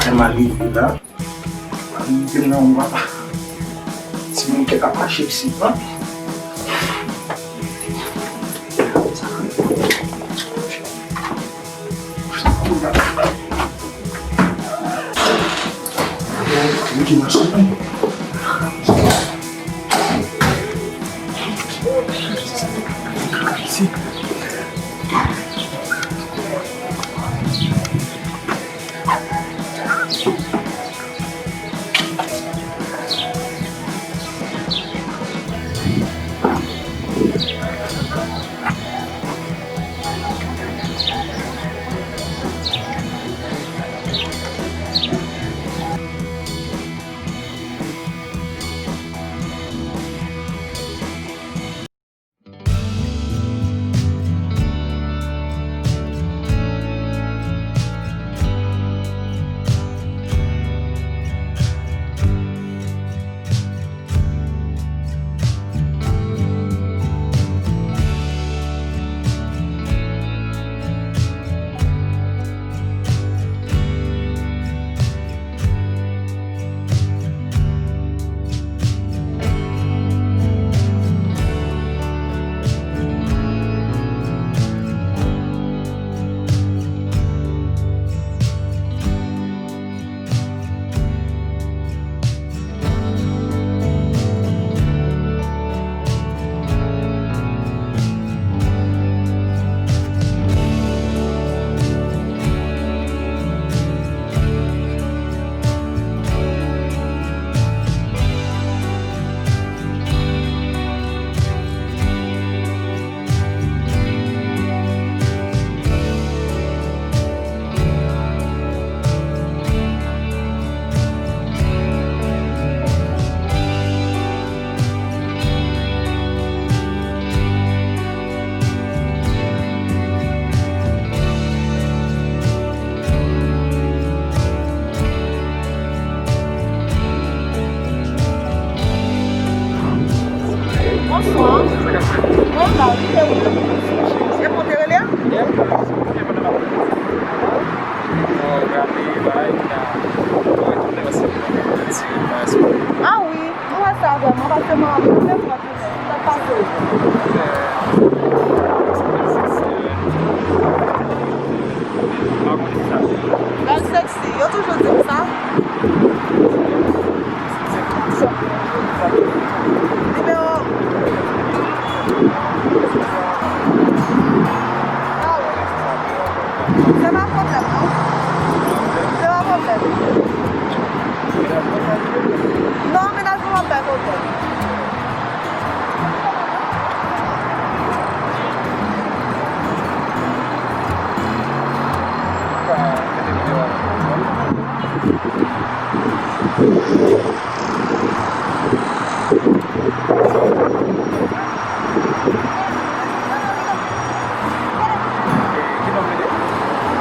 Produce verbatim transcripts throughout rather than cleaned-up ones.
M al rive la. M al rive nan yon papa. Timoun kèk ap mache isit la. Bonswa. Mwen la, wi, se ou menm. Epi w te rele a? Ah wi, m wè sa vrèman, paske mwen ap pase. Bèl sexy, yo toujou di m sa. Nimewo. Se pa pwoblèm, non. Se pa pwoblèm. Non, mennaj mwen ap bay pwoblèm.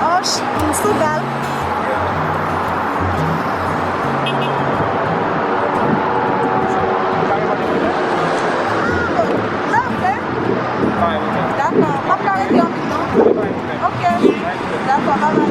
Oh, ch-, m sou kal. Ah, bon. Dakò, m ap ka rete anpil, non? Ok. Dakò, babay.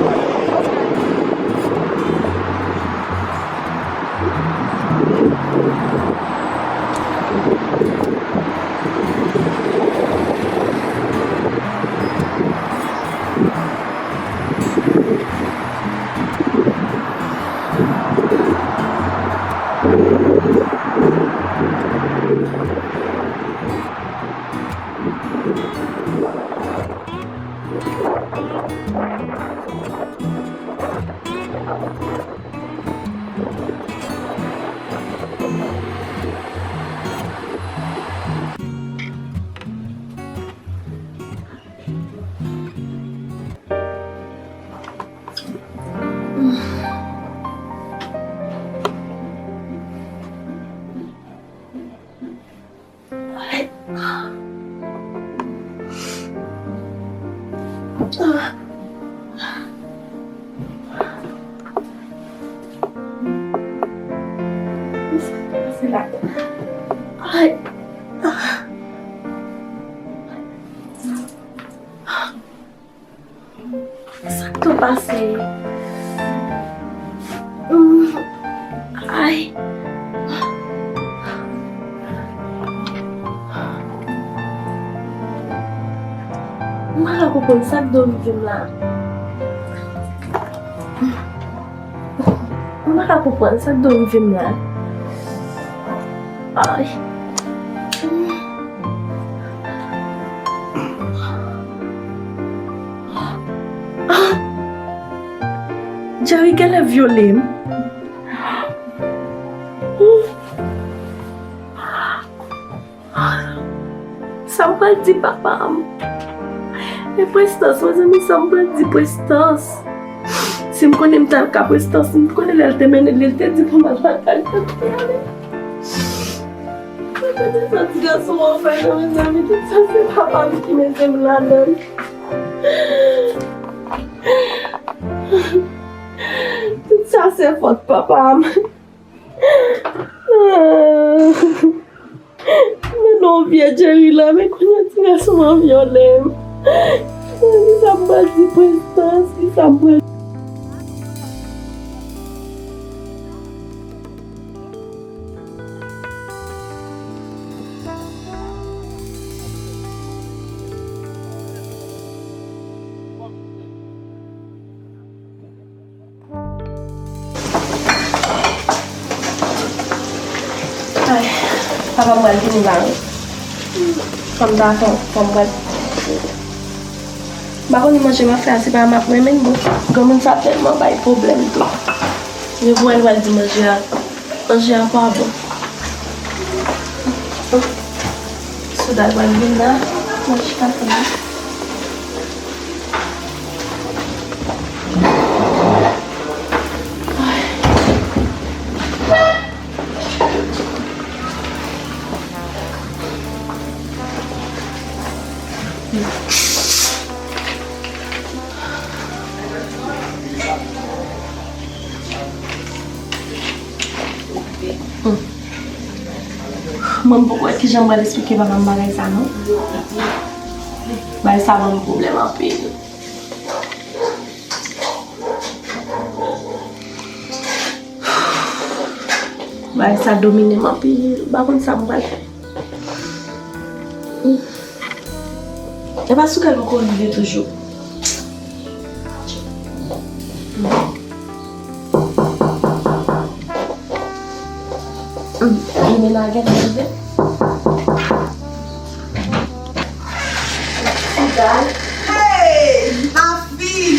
Sa k tou pase? Konn sa k do rive m la. M pa ka konprann sa k do rive m la. Ay. Jerry genlè vyole m. Sa m pral di papa m? E Prestans, mezanmi, sa m pral di Prestans? Si m konnen m t al ka Prestans, m konnen lè l te mennen li, li te di pou m al lakay li, m te ale. Mwen konnen sa ti gason an fè nan, mezanmi, tout sa se papa m ki mete m ladan l. Tout sa se fòt papa m. Men non, vye Jerry la, men kounye a ti gason an vyole m. Kisa m pral di Prestans? Kisa m pral Ay, papa m pral vini la wi. Fò m ta fè, fò m pral. M pa konnen manje m ap fè a, se pa m ap renmen l, bon. Granmoun sa tèlman bay pwoblèm tou. Li pou wè l pral di manje a. Manje a pa bon. Souda pral vin la. Manje pa bon. Mwen, m poko wè kijan m pral esplike papa m bagay sa, non. Bagay sa ban m pwoblèm anpil. Bagay sa domine m anpil. M pa konn sa m pral fè. Epa Souda poko rive toujou. Li menm a gentan rive. Hey, ma fille!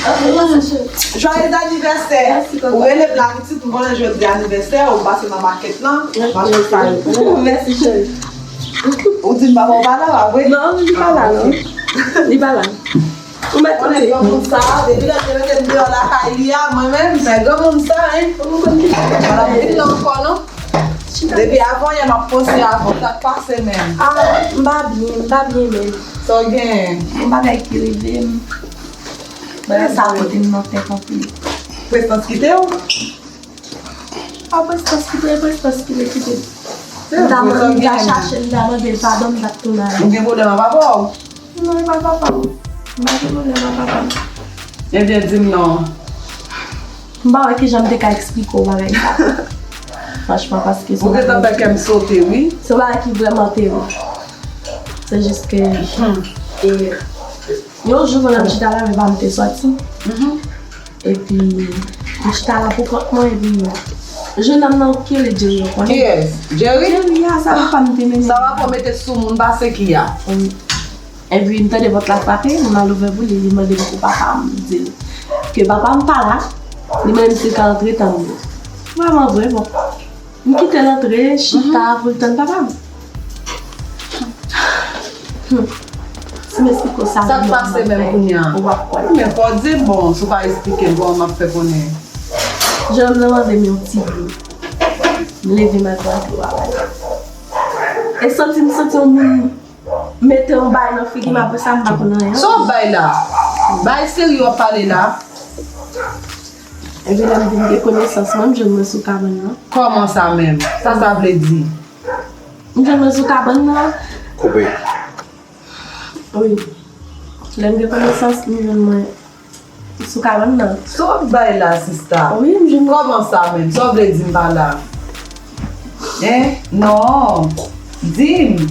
Joyeux anniversaire! Ou rele m la pitit, m konnen jodi anivèsè, ou pase nan makèt lan, m achte sa yo pou ou. Mèsi, cheri. Ou di m pa fè w pa la, pa vre? Non, li pa la, non. Li pa la. Ou mèt konnen granmoun sa, depi lè l te mete m deyò lakay li a, mwen menm, men granmoun sa, hein. Ou konn ki sa. Wala, vin la ankò, non? Depi avan yè m ap panse avè w, sa k pase menm? Ah, m pa byen, m pa byen menm. Sa w genyen? Yon bagay ki rive m. Bagay sa pote m nan tèt anpil. Prestans kite w? A Prestans kite, Prestans kite, kite. M ta mande, m ta chache, m ta mande l padon, m t ap tounen. Ou gen pwoblèm ak papa w? Non, e pa papa m. M pa gen pwoblèm ak papa m. Ebyen, di m non. M pa wè kijan m te ka eksplike w bagay sa. Franchman, paske se yon bagay ki... Ou gentan fè kè m sote, wi. Se yon bagay ki vrèman terib. Se jis ke, e, yon jou, pandan m chita la, men pa m te sòti. Epi, m chita la pou kont mwen, epi, jennonm nan ki rele Jerry, ou konnen? Kiyès? Jerry? Jerry a, sa papa m te mennen. Sa papa w mete sou moun, pase ki a? Epi m tande pòt la frape, m al ouvè pou li, li mande m pou papa m, m di l ke papa m pa la, li mande m si l ka antre tann li. Vrèman vre, bon. M kite l antre, chita pou l tann papa m. Hmm. Si m esplike w sa, sa k pase menm kounye a? Ou p ap kwè. Men fò w di m, bon, si w pa esplike m, kòman m ap fè konnen? Jennonm nan mande m yon ti dlo. M leve m al pran dlo a ba li. E santi m santi yon moun mete yon bagay nan figi m, apre sa m pa konn anyen. Sa w bay la? Bagay serye w ap pale la? Epi lè m vin gen konesans mwen, m jwenn mwen sou kabann nan. Kòman sa menm? Sa sa vle di? M jwenn mwen sou kabann nan. Koupe. Wi. Lè m gen konesans, m jwenn mwen sou kabann nan. Sa w ap bay la, sista? Wi, m jwenn. Kòman sa menm? Sa w vle di m pa la? Hein? Non. Di m.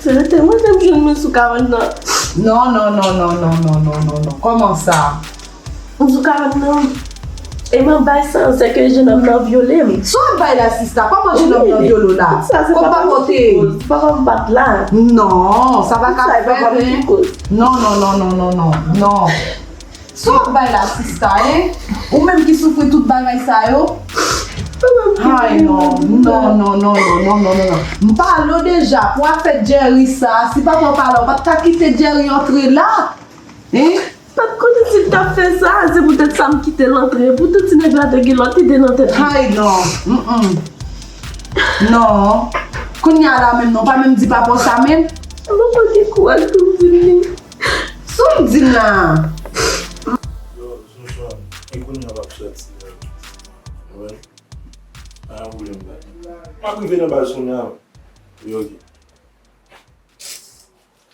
Se rete mwen menm jwenn mwen sou kabann nan. Non, non, non, non, non, non, non, non, non. Kòman sa? Antouka, non. E m ap bay sa, se ke jenòm nan vyole m. Sa w ap bay la, sista? Kòman jenòm nan vyole w la? Sa se papa m ki koz. Papa m bat la. Non, sa pa ka fèt, hein. Non, non, non, non, non, non, non. Sa w ap bay la, sista, hein? Ou menm ki soufri tout bagay sa yo? Ay, non, non, non. M pale w deja, pou afè Jerry sa, si papa w pa la, ou pa t ka kite Jerry antre la. Hein? Pa t konnen si l t ap fè sa, se poutèt sa m kite l antre. Poutan ti nèg la te gen lòt ide nan tèt li. Ay, non. Mm-mm. Non. Kounye a la menm, non, pa menm di papa w sa menm. Mwen pa gen kouraj pou m di l li. Sa w di m la? Yo, Joshua, e kounye a w ap sòti la. Ou wè? Pa gen pwoblèm, baz. M ap rive nan baz kounye a. Wi, ok.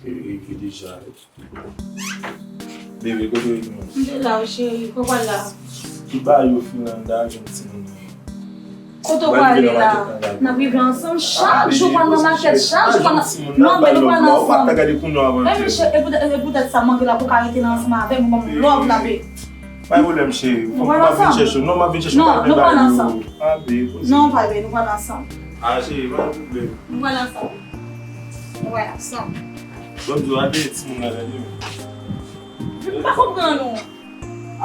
E, e, e deja. Bebe, kote w ye menm? M te la, wi, cheri. Kote w pral la? Tout bagay yo fini anndan, gen timoun. Kote w prale la? N ap rive ansanm. Chak jou pral nan makèt, chak jou pral nan... Non, men nou pral ansanm. Men, men, cheri, e poutèt, e poutèt sa, m anvi la pou w ka rete la ansanm avè m, ban m love la, babe. Pa gen pwoblèm, cheri. Fòk m ap vin chèche w. Non, m ap vin chèche w. Non, nou pral ansanm. Ah, babe, kote? Non, pa vre, nou pral ansanm. Ah, cheri, pa gen pwoblèm. Nou pral ansanm. Nou pral ansanm. Bon, di w al veye timoun nan, tande, men. M pa konprann ou.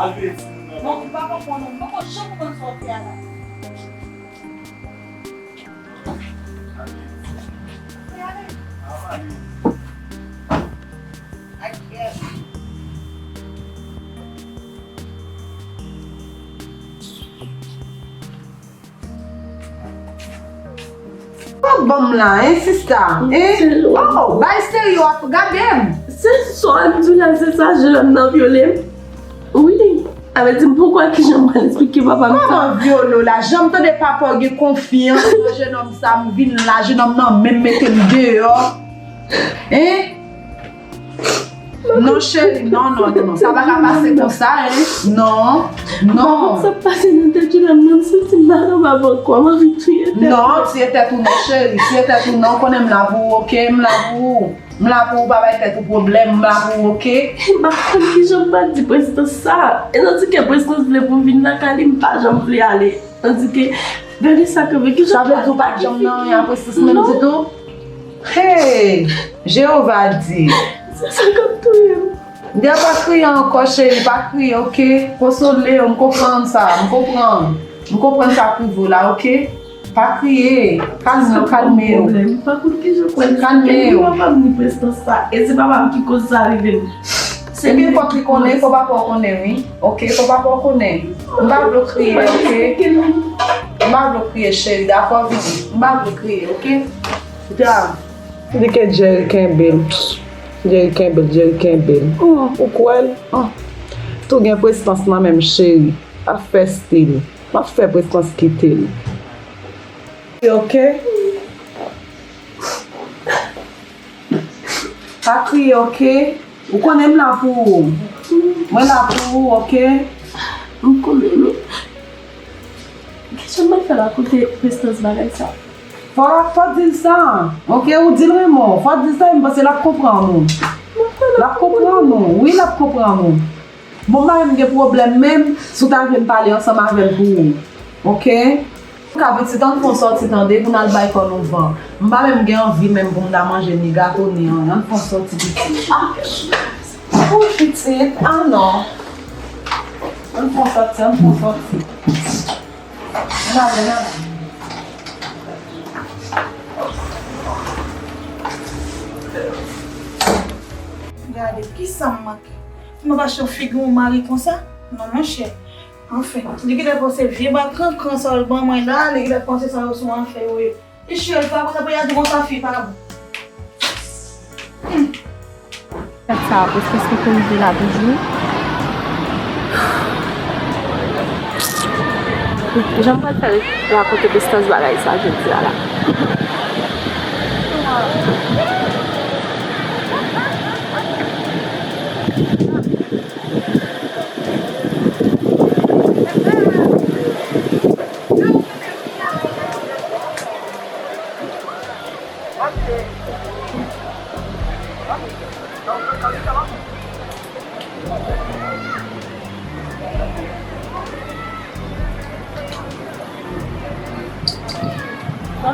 Al veye timoun nan. Non, m pa konprann ou. M poko janm konprann sa w fè a la. Sa w ap ban m la, hein, sista? Hein? Oh, bay serye w ap gade m. Se sa w ap di la, se sa, jenòm nan vyole m. Wi. Sa vle di m poko wè kijan m pral esplike papa m sa. Kòman vyole w la? Jan m tande papa w gen konfyans nan jenòm sa, m vin la, jenòm nan menm mete m deyò. Hein? Non, cheri, non, non, non, non. Sa pa ka pase konsa, hein? Non, non. Sa pase nan tèt ou la, m santi m pa kapab ankò, m anvi tiye tèt mwen. Non, tiye tèt ou non, cheri, tiye tèt ou non, konnen m la pou ou, ok? M la pou ou. M la pou ou, pa bay tèt ou pwoblèm, m la pou ou, ok? M pa konn kijan m pral di Prestans sa. E tandike Prestans vle pou m vin lakay li, m pa janm vle ale. Tandike, gade sa kanpe, kijan... Sa vle di ou pa t janm nan anyen a Prestans menm ditou? Hey! Jewova di. Se sa k ap touye m. Dya, pa kriye ankò, cheri, pa kriye, ok? Konsole yo, m konprann sa, m konprann. M konprann sa k rive w la, ok? Pa kriye. Kalme w, kalme w. Kalme w. Papa m ni Prestans sa. E se papa m ki koz sa rive m. Epi fòk li konnen, fò papa w konnen, wi. Ok, fò papa w konnen. M pa vle w kriye, ok? M pa vle w kriye, cheri, dakò, vini. M pa vle w kriye, ok? Dya. Di ke Jerry kenbe l. Jerry kenbe l, Jerry kenbe l. Ou kwè l? Tou gen Prestans nan men m, cheri. Pa fè stil. M ap fè Prestans kite l. Ok? Pa kriye, ok? Ou konnen m la pou ou. Mwen la pou ou, ok? M konnen, men kijan m ap fè rakonte Prestans bagay sa? Fò, fò w di l sa, ok? Ou di l renmen w. Fò w di l sa, m panse l ap konprann ou. L ap konprann ou. Wi, l ap konprann ou. Bon, m pa menm gen pwoblèm menm si w ta vle m pale ansanm avè l pou ou. Ok? Ka pitit, ann fè yon sòti tande pou n al bay kò nou van. M pa menm gen anvi menm pou m ta manje ni gato ni anyen. Ann fè yon sòti pitit. Ah! Pou pitit, ah non. Ann fè yon sòti, ann fè yon sòti. Ann ale, ann ale. Gade, kisa m manke? Mwen pa chè figi yon mari konsa? Non, monchè. Anfen, li genlè panse vye ba krankran sa yo l ban mwen la, li genlè panse sa yo se yon afè yo ye. Li cheri pa konsa pou y a di konsa fi pa bon. Hmm. Gad sa, Prestans poko rive la toujou. Jan m pral fè rakonte Prestans bagay sa jodi a la. M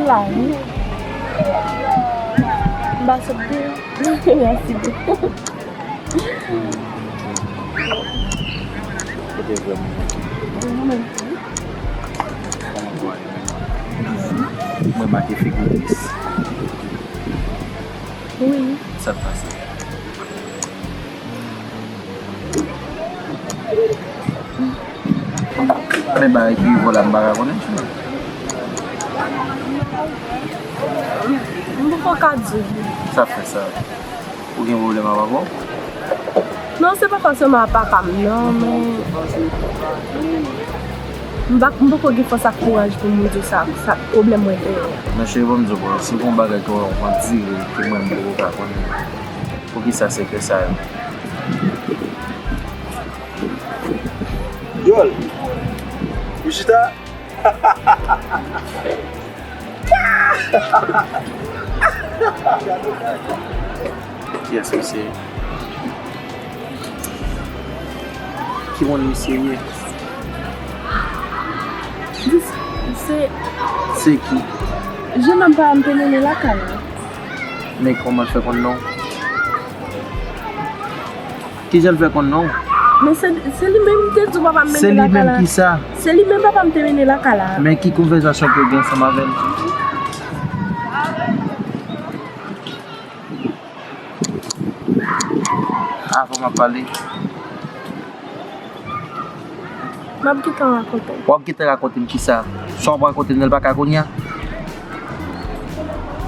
la, wi. M pa sot de. Mèsi. Kote vrèman? Mwen make figi tris. Wi. Sa k pase? Men bagay ki rive w la, m pa ka konnen, cheri. M poko ka di w. Sa fè sa? Ou gen pwoblèm ak papa w? Non, se pa fòseman ak papa m, non, men m pa, m poko gen fòs ak kouraj pou m di w sa, sa pwoblèm mwen genyen. Men cheri, ban m di w, si gen yon bagay ke w andire, ke mwen m poko ka konnen, poukisa sekrè sa yo? Dyòl, ou chita? Kiyès misye ye? Ki moun misye ye? Dis, se... Se ki? Jennonm pa m te mennen lakay la. Men kòman l fè konn non? Kijan l fè konn non? Men se, se li menm te di w papa m mennen lakay la. Se li menm kisa? Se li menm papa m te mennen lakay la. Men ki konvèsasyon ke w gen ansanm avè l? Avan m ap pale. M ap gentan rakonte w. W ap gentan rakonte m kisa? Sa w ap rakonte m nan, l pa ka kounye a?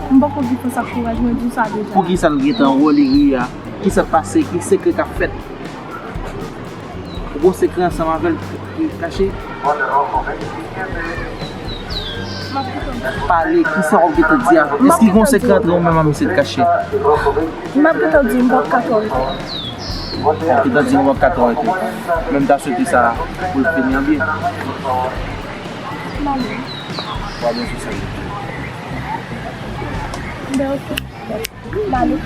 M poko gen fòs ak kouraj, mwen di w sa deja. Poukisa l gentan wole ri a? Kisa k pase? Ki sekrè k ap fèt? Ou gon sekrè ansanm avè l ki kache? Pale, kisa w ap gentan di a? Èske gon sekrè antre ou menm ak misye t kache? M ap gentan di, m p ap ka twò rete. M ap gentan di, m p ap ka twò rete. Men m ta swete sa pou l fini an byen. M ale. W a byen sou sa. Ben, ok. M ale.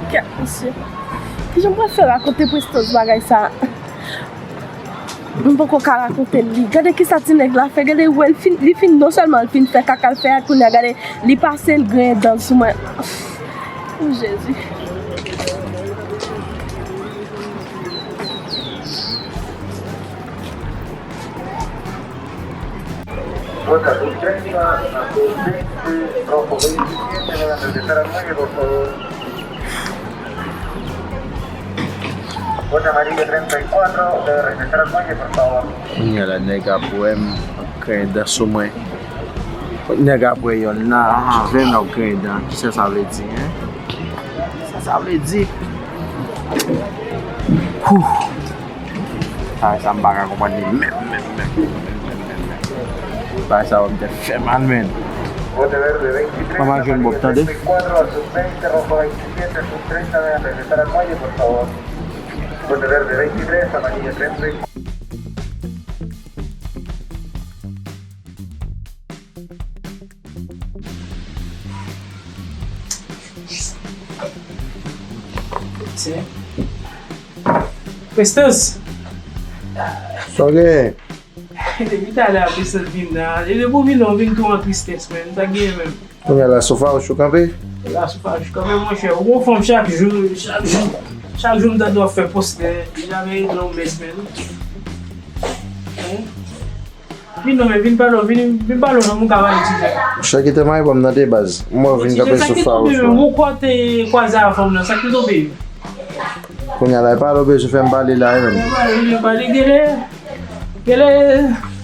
Kèt, mesye. Kijan m pral fè rakonte Prestance bagay sa? M poko ka rakonte l li. Gade kisa ti nèg la fè. Gade, wè, l fin, li fin, non sèlman l fin fè kaka l fè a, kounye a, gade, li pase l griyen dan l sou mwen. O Jezi. Ruta dos treinta a dos veinte, rojo veintisiete, deben regresar al muelle, por favor. Ruta amarilla treinta y cuatro, debe regresar al muelle, por favor. Kounye a la, nèg ap wè m ap griyen dan sou mwen. Nèg ap wè yonn nan avè m l ap griyen dan. Kisa sa vle di, en? Kisa sa vle di? Hou! Bagay sa m pa ka konprann li menm, menm, menm. Bagay sa wè m tèt fè mal, menn. Mama jwenn bòb, tande. Prestance. Sa w genyen? Depi talè a Prestance vin la. E depi w vin la, w vin tou an tristès, menn. Sa k genyen menm? Kounye a la, sou fawouch ou kanpe? La, sou fawouch kanpe, monchè. Ou gon fanm chak jou, chak jou. Chak jou m tande w ap fè postè. Li jamè regle yon mès, menn. Hein? Vin non, men vin pale, vin, vin pale non, moun ka pale ti jan. Monchè, kite mayi pa m nan de baz. M wè w vin kanpe sou fawouch la. Ou kwè w te kwaze a fanm nan, sa k te tonbe? Kounye a la, e pale w bezwen fè m pale la, wi, menm. Pale, vin pale, gele, gele,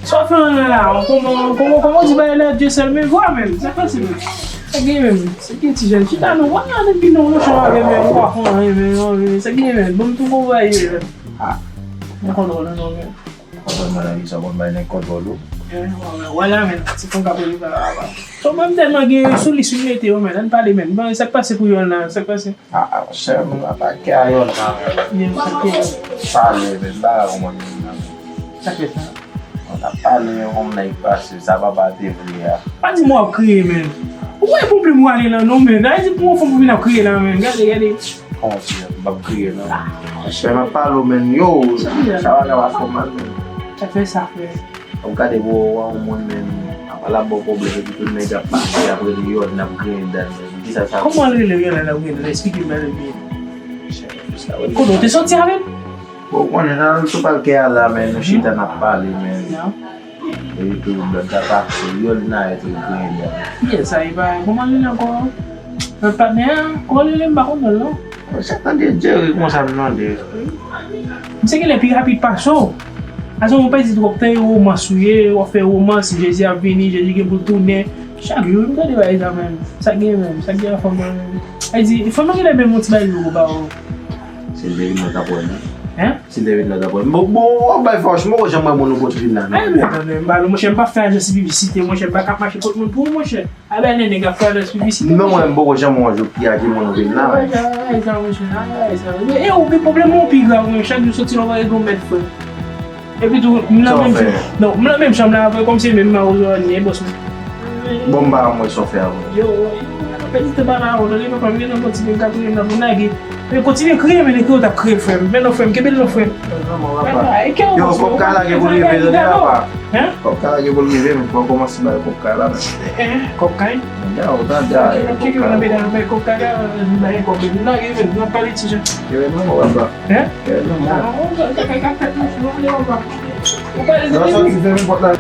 sa w fè an la? Kòman, kòman, kòman w di bagay la, Dye sèl, men vwa menm, sa k pase menm? Sa gen menm, se gen ti jen, chita non, wè nan vin non, monchè, w a gen menm, ou pa konn anyen menm, sa gen menm, bon, m tou gon bagay menm. Ah. Mwen konn wè non, menm. Kontwòl maladi sa konn bay nèg kontwòl ou. Wala, men, ti fanm k ap rele pa la. So, mwen, m tèlman gen sou lis, m mete yo, men, ann pale, men. Bon, sa k pase pou yo la, sa k pase? Ah, ah, chè, m atake a yo la. Pale, men, m pa ka konprann moun nan. Sa k fèt la? N ap pale yon nèg pase sa papa te vle a. Pa di m w ap kriye, menn. Ou wè pwoblèm ou ale lan non, menn. Sa vle di pou yon fanm pou vin ap kriye la, menn. Gade, gade. Kòman se m ap kriye non? Frè, m ap pale w, menn. Yo, sa bagay la pa fè w mal, menn. Sa fè sa, frè. W ap gade pou w wè yon moun, menn, apa l ap ba w pwoblèm, epi tout nèg ap pase, ap rele Yòl, n ap griyen dad, menn. Kisa sa? Kòman l rele Yòl la, n ap griyen dad? Eksplike m bagay byen. Kote w te soti avè l? Bon, ou konnen, nan sou pal kè a la, menn, nou chita, n ap pale, menn. Epi tou, dòt ta pase, Yòl nan epi griyen dad. Kiyès sa, e pa, kòman l rele ankò? Lòt patnè a, kòman l rele, m pa konn non l, non. Sa tande Jerry konsa m tande. Misye genlè pi rapid pase w. Ase w pa di twòp tan e womans ou ye, w ap fè womans, Jezi ap vini, Jezi gen pou l tounen. Chak jou, m tande bagay sa menm. Sa gen menm, sa gen an fanm nan menm. Sa vle di, fanm nan genlè menm yon ti bagay yo ba w. Se l te vin nan t ap wè m. Hein? Se l te vin nan t ap wè m. Bon, bon, w ap bay fòs, m poko janm wè moun ou pot vin nan, non. Ay, men tande, m pale, monchè, m pa fè ajans piblisite, monchè, m pa ka mache kot moun pou ou, monchè. A ben, nèg ap fè lòt piblisite. Non, mwen, m poko janm wè yon jou ki a ki moun ou vin la, men. Ay, sa, monchè, ay, sa. E ou gen pwoblèm ou pi grav, mwen, chak jou soti lò, pa gen yon mèt frè. Epi tou, m nan menm chanm. Non, m nan menm chanm la avè w, kòmsi menm mawozo a ni, e bòs mwen. Bon, m pa wè sa w fè avè w. Yo, yo, yo, pèdi tan pa nan avè w, tande, papa, m gen nan kontinye, m ka touye m nan pou nage. Men kontinye kriye, men li kriye, w t ap kriye, frè m. Men non, frè m, kenbe l non, frè m. Yo, kòb ka lage pou l rive, tande, papa. Hein? Kòb ka lage pou l rive, men fò w kòmanse bay kòb ka la, men. Hein? Kòb kay? Nèg la, ou tande, kòb ka la. Kòb ka la, bay kòb, men lage, men, nan pale ti jan. Yo, men non, papa. Hein? Yo, men non. Ah, ou ka, ka, ka, ka, ka, non, papa. Ou pale de... Non, sòti, fèmen pòt la.